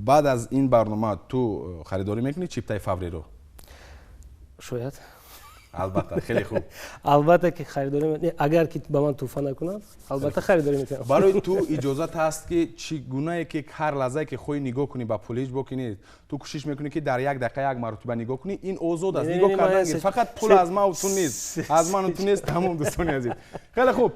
Баъд аз ин барнома ту харидорӣ мекунӣ чиптаи фавриро? Шояд. Албатта, хеле хуб. Албатта ки харидорӣ, агар ки ба ман тӯҳфа накунанд, албатта харидорӣ мекунам. Барои ту иҷозат ҳаст, ки чӣ гунае ки ҳар лаҳзае ки хоҳӣ нигоҳ кунӣ, ба пул ҳеҷ боки нест. Ту кӯшиш мекунӣ, ки дар як дақиқа як маротиба нигоҳ кунӣ, ин озод аст. Нигоҳ кардан, фақат пул аз ман ту нест, аз ману ту нест. Тамом, дӯстони азиз, хеле хуб.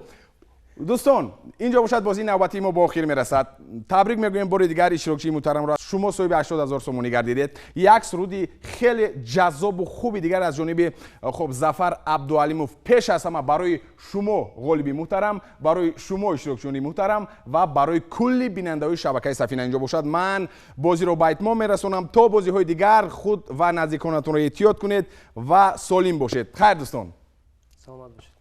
Дӯстон, инҷо бошад, бозии навбатии мо ба охир мерасад. Табрик мегӯем бори дигар иштирокчии муҳтарамро. Шумо соҳиби 80 000 сомонӣ гардидед. Як суруди хеле ҷаззобу хуби дигар аз ҷониби, хуб, Зафар Абдуалимов пеш аз ҳама барои шумо, ғолиби муҳтарам, барои шумо, иштирокчиёни муҳтарам, ва барои кулли бинандаҳои шабакаи Сафина. Инҷо бошад, ман бозиро ба итмом мерасонам. То бозиҳои дигар худ ва наздиконатонро эҳтиёт кунед ва солим бошед. Хайр, дӯстон. Саломат бошед.